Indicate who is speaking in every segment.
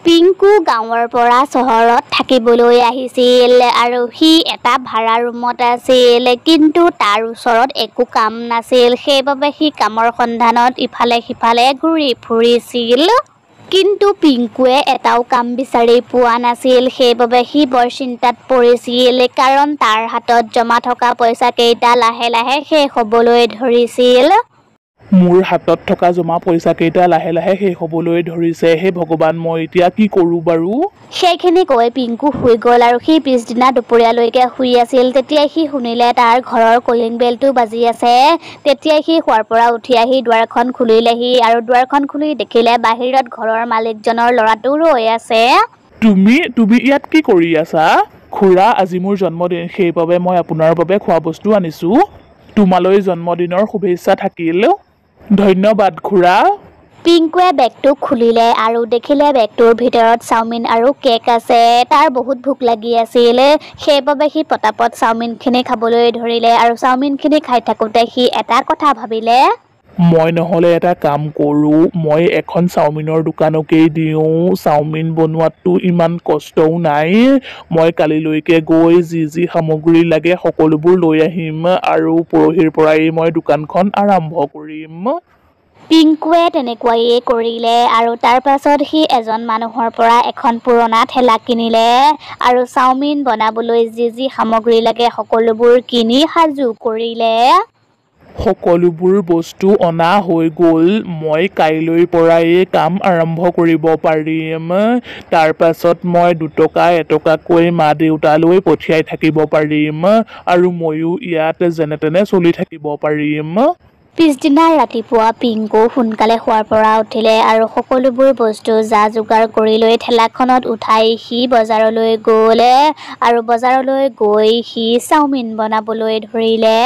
Speaker 1: পিংকু গাঁৱৰ পৰা চহৰত থাকিবলৈ আহিছিল আৰু সি এটা ভাড়া ৰুমত আছিল, কিন্তু তাৰ ওচৰত একো কাম নাছিল। সেইবাবে সি কামৰ সন্ধানত ইফালে সিফালে ঘূৰি ফুৰিছিল। কিন্তু পিংকুৱে এটাও কাম বিচাৰি পোৱা নাছিল। সেইবাবে সি বৰ চিন্তাত পৰিছিল, কাৰণ তাৰ হাতত জমা থকা পইচাকেইটা লাহে লাহে শেষ হ'বলৈ ধৰিছিল।
Speaker 2: মোৰ হাতত থকা জমা পইচাকেইটা লাহে লাহে শেষ হ'বলৈ ধৰিছে। হে ভগৱান, মই এতিয়া কি কৰোঁ বাৰু?
Speaker 1: সেইখিনি কৈ পিংকু শুই গ'ল আৰু সি পিছদিনা দুপৰীয়ালৈকে শুই আছিল। তেতিয়াই সি শুনিলে তাৰ ঘৰৰ কলিং বেলটো বাজি আছে। তেতিয়াই সি শোৱাৰ পৰা উঠি আহি দুৱাৰখন খুলিলেহি আৰু দুৱাৰখন খুলি দেখিলে বাহিৰত ঘৰৰ মালিকজনৰ ল'ৰাটো ৰৈ আছে।
Speaker 2: তুমি ইয়াত কি কৰি আছা? খুৰা, আজি মোৰ জন্মদিন, সেইবাবে মই আপোনাৰ বাবে খোৱা বস্তু আনিছোঁ। তোমালৈ জন্মদিনৰ শুভেচ্ছা থাকিল। ধন্যবাদ খুৰা।
Speaker 1: পিংকুৱে বেগটো খুলিলে আৰু দেখিলে বেগটোৰ ভিতৰত চাওমিন আৰু কেক আছে। তাৰ বহুত ভোক লাগি আছিল, সেইবাবে সি পটাপট চাওমিনখিনি খাবলৈ ধৰিলে আৰু চাওমিনখিনি খাই থাকোঁতে সি এটা কথা ভাবিলে,
Speaker 2: মই নহ'লে এটা কাম কৰোঁ, মই এখন চাওমিনৰ দোকানকেই দিওঁ। চাওমিন বনোৱাততো ইমান কষ্টও নাই। মই কালিলৈকে গৈ যি যি সামগ্ৰী লাগে সকলোবোৰ লৈ আহিম আৰু পৰহিৰ পৰাই মই দোকানখন আৰম্ভ কৰিম।
Speaker 1: পিংকুৱে তেনেকুৱাই কৰিলে আৰু তাৰ পাছত সি এজন মানুহৰ পৰা এখন পুৰণা ঠেলা কিনিলে আৰু চাওমিন বনাবলৈ যি যি সামগ্ৰী লাগে সকলোবোৰ কিনি সাজু কৰিলে।
Speaker 2: সকলোবোৰ বস্তু অনা হৈ গ'ল। মই কাইলৈৰ পৰাই কাম আৰম্ভ কৰিব পাৰিম। তাৰ পাছত মই দুটকা এটকাকৈ মা দেউতালৈ পঠিয়াই থাকিব পাৰিম আৰু ময়ো ইয়াত যেনে তেনে চলি থাকিব পাৰিম।
Speaker 1: পিছদিনা ৰাতিপুৱা পিংকু সোনকালে শোৱাৰ পৰা উঠিলে আৰু সকলোবোৰ বস্তু যা যোগাৰ কৰি লৈ ঠেলাখনত উঠাই সি বজাৰলৈ গ'ল আৰু বজাৰলৈ গৈ সি চাওমিন বনাবলৈ ধৰিলে।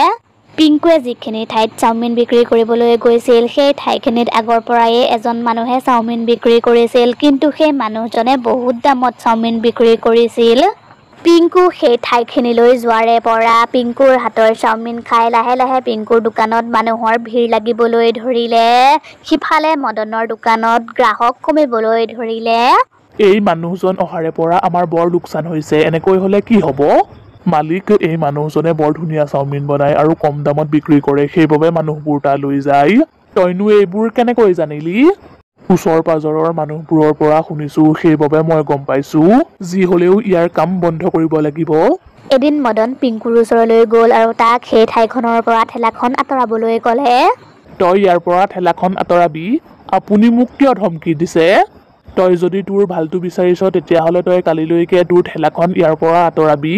Speaker 1: পিংকুৱে যিখিনি ঠাইত চাওমিন বিক্ৰী কৰিবলৈ গৈছিল সেই ঠাইখিনিত আগৰ পৰাই এজন মানুহে চাওমিন বিক্ৰী কৰিছিল, কিন্তু সেই মানুহজনে বহুত দামত চাওমিন বিক্ৰী কৰিছিল। পিংকু সেই ঠাইখিনিলৈ যোৱাৰে পৰা পিংকুৰ হাতৰ চাওমিন খাই লাহে লাহে পিংকুৰ দোকানত মানুহৰ ভিৰ লাগিবলৈ ধৰিলে। সিফালে মদনৰ দোকানত গ্ৰাহক কমিবলৈ ধৰিলে।
Speaker 2: এই মানুহজন অহাৰে পৰা আমাৰ বৰ লোকচান হৈছে, এনেকৈ হ'লে কি হ'ব? মালিক, এই মানুহজনে বৰ ধুনীয়া চাওমিন বনায় আৰু কম দামত বিক্ৰী কৰে, সেইবাবে মানুহবোৰ তালৈ যায়। তইনো এইবোৰ কেনেকৈ জানিলি? ওচৰ পাজৰৰ মানুহবোৰৰ পৰা শুনিছো, সেইবাবে মই গম পাইছো। যি হ'লেও ইয়াৰ কাম বন্ধ কৰিব লাগিব।
Speaker 1: এদিন মদন পিংকুৰ ওচৰলৈ গ'ল আৰু তাক সেই ঠাইখনৰ পৰা ঠেলাখন আঁতৰাবলৈ ক'লে।
Speaker 2: তই ইয়াৰ পৰা ঠেলাখন আঁতৰাবি। আপুনি মোক কিয় ধমকি দিছে? তই যদি তোৰ ভালটো বিচাৰিছ তেতিয়াহ'লে তই কালিলৈকে তোৰ ঠেলাখন ইয়াৰ পৰা আঁতৰাবি।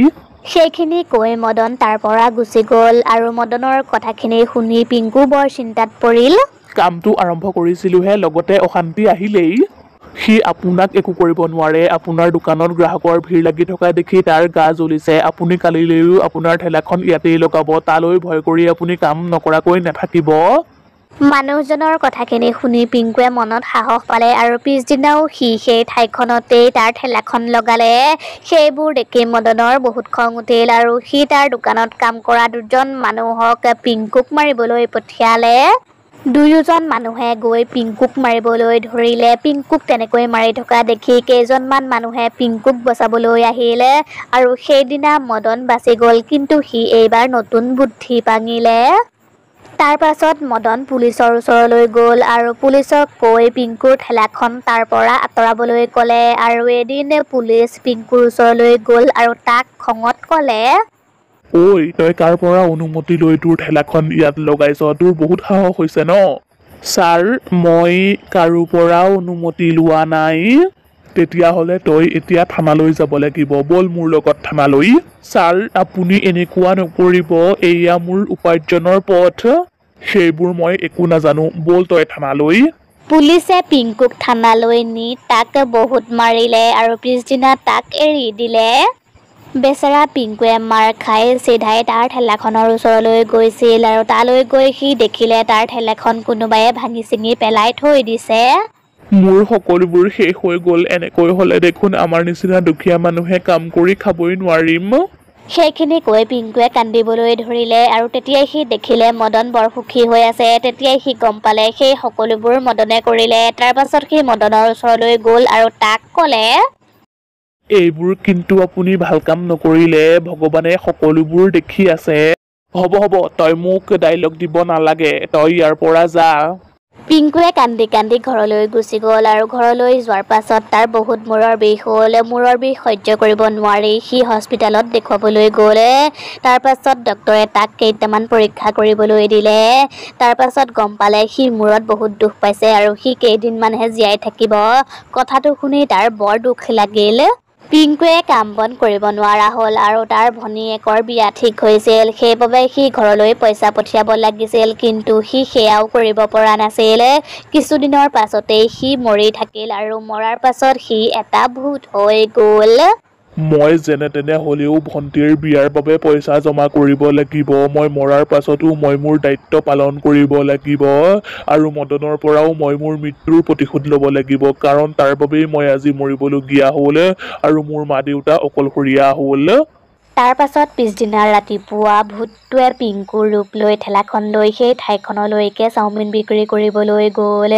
Speaker 1: সেইখিনি কৈ মদন তাৰ পৰা গুচি গ'ল আৰু মদনৰ কথাখিনি শুনি পিংকু বৰ চিন্তাত পৰিল।
Speaker 2: কামটো আৰম্ভ কৰিছিলোহে, লগতে অশান্তি আহিলেই। সি আপোনাক একো কৰিব নোৱাৰে। আপোনাৰ দোকানত গ্ৰাহকৰ ভিৰ লাগি থকা দেখি তাৰ গা জ্বলিছে। আপুনি কালিলৈও আপোনাৰ ঠেলাখন ইয়াতেই লগাব, তালৈ ভয় কৰি আপুনি কাম নকৰাকৈ নাথাকিব।
Speaker 1: মানুহজনৰ কথাখিনি শুনি পিংকুৱে মনত সাহস পালে আৰু পিছদিনাও সি সেই ঠাইখনতেই তাৰ ঠেলাখন লগালে। সেইবোৰ দেখি মদনৰ বহুত খং উঠিল আৰু সি তাৰ দোকানত কাম কৰা দুজন মানুহক পিংকুক মাৰিবলৈ পঠিয়ালে। দুয়োজন মানুহে গৈ পিংকুক মাৰিবলৈ ধৰিলে। পিংকুক তেনেকৈ মাৰি থকা দেখি কেইজনমান মানুহে পিংকুক বচাবলৈ আহিল আৰু সেইদিনা মদন বাচি গ'ল, কিন্তু সি এইবাৰ নতুন বুদ্ধি পাঙিলে। তাৰ পাছত মদন পুলিচৰ ওচৰলৈ গ'ল আৰু পুলিচক কৈ পিংকুৰ ঠেলাখন তাৰ পৰা আঁতৰাবলৈ ক'লে। আৰু এদিন পুলিচ পিংকুৰ ওচৰলৈ গ'ল আৰু তাক খঙত ক'লে,
Speaker 2: ঐ, তই কাৰ পৰা অনুমতি লৈ তোৰ ঠেলাখন ইয়াত লগাইছ? তোৰ বহুত সাহস হৈছে ন? ছাৰ, মই কাৰো পৰা অনুমতি লোৱা নাই। তেতিয়াহ'লে তই এতিয়া থানালৈ যাব লাগিব। ব'ল মোৰ লগত থানালৈ। ছাৰ, আপুনি এনেকুৱা নকৰিব, এয়া মোৰ উপাৰ্জনৰ পথ। সেইবোৰ মই একো নাজানো, ব'ল তই থানালৈ।
Speaker 1: পুলিচে পিংকুক থানালৈ নি তাক বহুত মাৰিলে আৰু পিছদিনা তাক এৰি দিলে। বেচেৰা পিংকুৱে মাৰ খাই চিধাই তাৰ ঠেলাখনৰ ওচৰলৈ গৈছিল আৰু তালৈ গৈ সি দেখিলে তাৰ ঠেলাখন কোনোবাই ভাঙি চিঙি পেলাই থৈ দিছে।
Speaker 2: মোৰ সকলোবোৰ শেষ হৈ গ'ল। এনেকৈ হ'লে দেখোন আমাৰ নিচিনা দুখীয়া মানুহে কাম কৰি খাবই নোৱাৰিম।
Speaker 1: সেইখিনি কৈ পিংকুৱে কান্দিবলৈ ধৰিলে আৰু তেতিয়াই সি দেখিলে মদন বৰ সুখী হৈ আছে। তেতিয়াই সি গম পালে সেই সকলোবোৰ মদনে কৰিলে। তাৰ পাছত সি মদনৰ ওচৰলৈ গ'ল আৰু তাক ক'লে,
Speaker 2: এইবোৰ কিন্তু আপুনি ভাল কাম নকৰিলে, ভগৱানে সকলোবোৰ দেখি আছে। হ'ব হ'ব, তই মোক ডাইলগ দিব নালাগে, তই ইয়াৰ পৰা যা।
Speaker 1: পিংকুৱে কান্দি কান্দি ঘৰলৈ গুচি গ'ল আৰু ঘৰলৈ যোৱাৰ পাছত তাৰ বহুত মূৰৰ বিষ হ'ল। মূৰৰ বিষ সহ্য কৰিব নোৱাৰি সি হস্পিটেলত দেখুৱাবলৈ গ'ল। তাৰ পাছত ডক্তৰে তাক কেইটামান পৰীক্ষা কৰিবলৈ দিলে। তাৰ পাছত গম পালে সি মূৰত বহুত দুখ পাইছে আৰু সি কেইদিনমানহে জীয়াই থাকিব। কথাটো শুনি তাৰ বৰ দুখ লাগিল। পিংকুৱে কাম বন কৰিব নোৱাৰা হ'ল আৰু তাৰ ভনীয়েকৰ বিয়া ঠিক হৈছিল, সেইবাবে সি ঘৰলৈ পইচা পঠিয়াব লাগিছিল, কিন্তু সি সেয়াও কৰিব পৰা নাছিল। কিছুদিনৰ পাছতেই সি মৰি থাকিল আৰু মৰাৰ পাছত সি এটা ভূত হৈ গ'ল।
Speaker 2: মই যেনে তেনে হ'লেও ভণ্টিৰ বিয়াৰ বাবে পইচা জমা কৰিব লাগিব। মই মৰাৰ পাছতো মই মোৰ দায়িত্ব পালন কৰিব লাগিব আৰু মদনৰ পৰাও মই মোৰ মৃত্যুৰ প্ৰতিশোধ ল'ব লাগিব, কাৰণ তাৰ বাবেই মই আজি মৰিবলগীয়া হ'ল আৰু মোৰ মা দেউতা অকলশৰীয়া হ'ল।
Speaker 1: তাৰ পাছত পিছদিনা ৰাতিপুৱা ভূতটোৱে পিংকুৰ ৰূপ লৈ ঠেলাখন লৈ সেই ঠাইখনলৈকে চাওমিন বিক্ৰী কৰিবলৈ গ'ল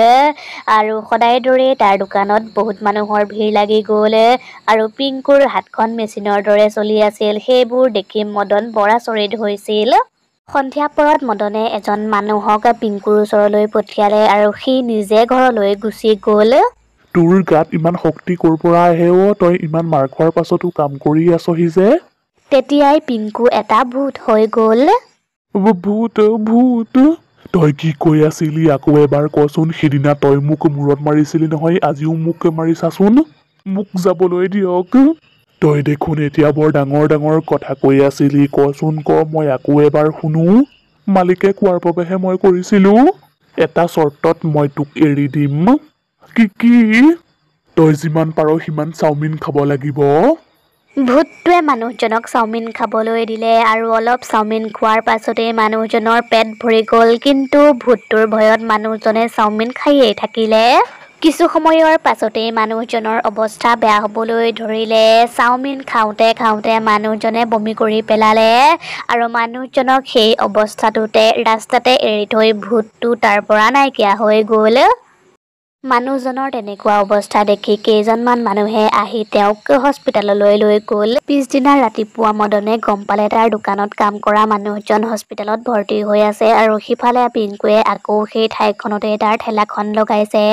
Speaker 1: আৰু সদায় দৰেই তাৰ দোকানত বহুত মানুহৰ ভিৰ লাগি গ'ল আৰু পিংকুৰ হাতখন মেচিনৰ দৰে চলি আছিল। সেইবোৰ দেখি মদন বৰ আচৰিত হৈছিল। সন্ধিয়া পৰত মদনে এজন মানুহক পিংকুৰ ওচৰলৈ পঠিয়ালে আৰু সি নিজে ঘৰলৈ গুচি গ'ল।
Speaker 2: তোৰ গাত ইমান শক্তি ক'ৰ পৰা আহে অ'? তই ইমান মাৰ খোৱাৰ পাছতো কাম কৰি আছহি যে?
Speaker 1: তেতিয়াই পিংকু এটা ভূত হৈ গ'ল।
Speaker 2: ভূত ভূত, তই কি কৈ আছিলি আকৌ এবাৰ কচোন? সিদিনা তই মোক মূৰত মাৰিছিলি নহয়, আজিও মোক মাৰিছাচোন। মোক যাবলৈ দিয়ক। তই দেখোন এতিয়া বৰ ডাঙৰ ডাঙৰ কথা কৈ আছিলি, কচোন ক, মই আকৌ এবাৰ শুনো। মালিকে কোৱাৰ বাবেহে মই কৰিছিলো। এটা চৰ্তত মই তোক এৰি দিম। কি কি? তই যিমান পাৰ সিমান চাওমিন খাব লাগিব।
Speaker 1: ভূতটোৱে মানুহজনক চাওমিন খাবলৈ দিলে আৰু অলপ চাওমিন খোৱাৰ পাছতেই মানুহজনৰ পেট ভৰি গ'ল, কিন্তু ভূতটোৰ ভয়ত মানুহজনে চাওমিন খায়েই থাকিলে। কিছু সময়ৰ পাছতেই মানুহজনৰ অৱস্থা বেয়া হ'বলৈ ধৰিলে। চাওমিন খাওঁতে খাওঁতে মানুহজনে বমি কৰি পেলালে আৰু মানুহজনক সেই অৱস্থাটোতে ৰাস্তাতে এৰি থৈ ভূতটো তাৰ পৰা নাইকিয়া হৈ গ'ল। মানুহজনৰ তেনেকুৱা অৱস্থা দেখি কেইজনমান মানুহে আহি তেওঁক হস্পিটেললৈ লৈ গ'ল। পিছদিনা ৰাতিপুৱা মদনে গম পালে তাৰ দোকানত কাম কৰা মানুহজন হস্পিটেলত ভৰ্তি হৈ আছে আৰু সিফালে পিংকুৱে আকৌ সেই ঠাইখনতে তাৰ ঠেলাখন লগাইছে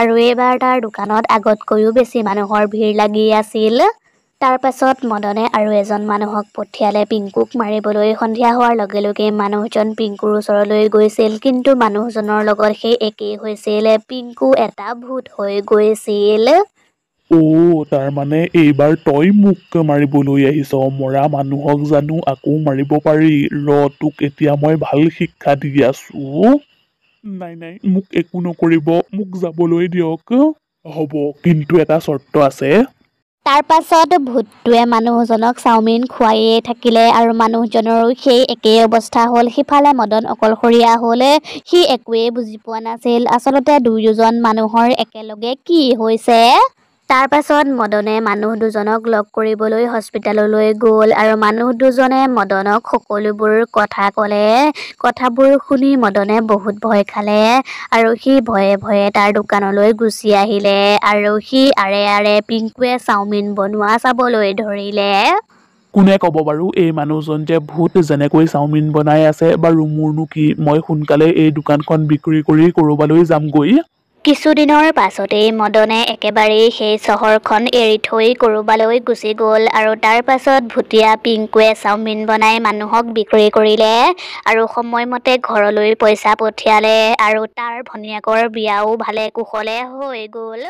Speaker 1: আৰু এইবাৰ তাৰ দোকানত আগতকৈও বেছি মানুহৰ ভিৰ লাগি আছিল। তাৰ পাছত মদনে আৰু এজন মানুহক পঠিয়ালে পিংকুক মাৰিবলৈ। সন্ধিয়া হোৱাৰ লগে লগে মানুহজন পিংকুৰ ওচৰলৈ গৈছিল, কিন্তু মানুহজনৰ লগত সেই একেই হৈছিল, পিংকু এটা ভূত হৈ গৈছিল।
Speaker 2: অ', তাৰমানে এইবাৰ তই মোক মাৰিবলৈ আহিছ? মৰা মানুহক জানো আকৌ মাৰিব পাৰি? ৰ, তোক এতিয়া মই ভাল শিক্ষা দি আছো। নাই নাই, মোক একো নকৰিব, মোক যাবলৈ দিয়ক। হ'ব, কিন্তু এটা চৰ্ত আছে।
Speaker 1: তাৰ পাছত ভূতটোৱে মানুহজনক চাওমিন খুৱাইয়ে থাকিলে আৰু মানুহজনৰো সেই একেই অৱস্থা হ'ল। সিফালে মদন অকলশৰীয়া হ'ল, সি একোৱেই বুজি পোৱা নাছিল আচলতে দুয়োজন মানুহৰ একেলগে কি হৈছে। তাৰ পাছত মদনে মানুহ দুজনক লগ কৰিবলৈ হস্পিটেললৈ গ'ল আৰু মানুহ দুজনে মদনক সকলোবোৰ কথা ক'লে। কথাবোৰ শুনি মদনে বহুত ভয় খালে আৰু সি ভয়ে ভয়ে তাৰ দোকানলৈ গুচি আহিলে আৰু সি আৰে আৰে পিংকুৱে চাওমিন বনোৱা চাবলৈ ধৰিলে।
Speaker 2: কোনে ক'ব বাৰু এই মানুহজন যে ভূত, যেনেকৈ চাওমিন বনাই আছে। বাৰু মোৰনো কি, মই সোনকালে এই দোকানখন বিক্ৰী কৰি ক'ৰবালৈ যামগৈ।
Speaker 1: কিছুদিনৰ পাছতেই মদনে একেবাৰেই সেই চহৰখন এৰি থৈ ক'ৰবালৈ গুচি গ'ল আৰু তাৰ পাছত ভূতীয়া পিংকুৱে চাওমিন বনাই মানুহক বিক্ৰী কৰিলে আৰু সময়মতে ঘৰলৈ পইচা পঠিয়ালে আৰু তাৰ ভনীয়েকৰ বিয়াও ভালে কুশলে হৈ গ'ল।